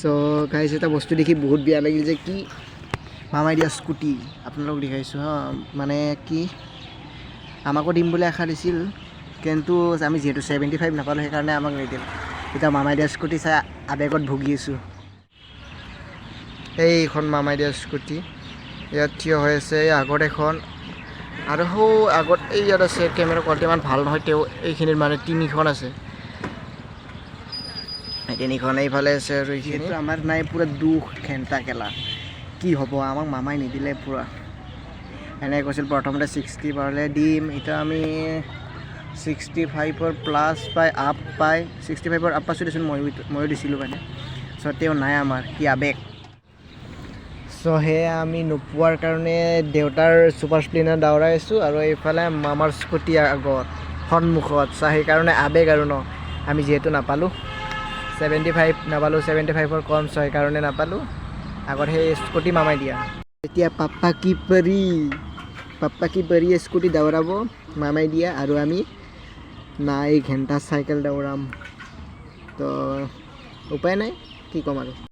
চ' guys, এটা বস্তু দেখি বহুত বেয়া লাগিল যে কি মামাই দিয়া স্কুটি আপোনালোক দেখাইছোঁ হা। মানে কি, আমাকো দিম বুলি আশা দিছিল, কিন্তু আমি যিহেতু 75 নাপালোঁ, সেইকাৰণে আমাক নিদিল। এতিয়া মামাই দিয়া স্কুটি চাই আৱেগত ভুগি আছোঁ। এইখন মামাই দিয়া স্কুটি ইয়াত থিয় হৈ আছে। এই আগত এখন আৰু সৌ আগত এই ইয়াত আছে। কেমেৰা কোৱালিটি ইমান ভাল নহয়, তেওঁ এইখিনিত মানে তিনিখন আছে। এই তিনিখন এইফালে আছে আৰু এইখিনি আমাৰ নাই। পূৰা দুখ ঘেণ্টা কেলা, কি হ'ব? আমাক মামাই নিদিলে পূৰা। এনেকৈ কৈছিল প্ৰথমতে 60 পালে দিম। এতিয়া আমি 65ৰ প্লাছ পাই, আপ পাই, 65ৰ আপ পাইছোঁ দেচোন, ময়ো ময়ো দিছিলোঁ মানে। চ' তেওঁ নাই আমাৰ কি আৱেগ। চ' সেয়া আমি নোপোৱাৰ কাৰণে দেউতাৰ ছুপাৰ স্প্লেণ্ডাৰ দাউৰাই আছোঁ আৰু এইফালে মামাৰ স্কুটি আগত সন্মুখত। চ' সেইকাৰণে আৱেগ আৰু ন, আমি যিহেতু নাপালোঁ, 75 নাপালোঁ, 75ৰ কম। চ' সেইকাৰণে নাপালোঁ আগত সেই স্কুটি মামাই দিয়া। এতিয়া পাপ্পা কি পৰি, পাপ্পা কি পৰি স্কুটি দাউৰাব মামাই দিয়া আৰু আমি নাই, ঘেণ্টা চাইকেল দাউৰাম। তো উপায় নাই, কি ক'ম আৰু।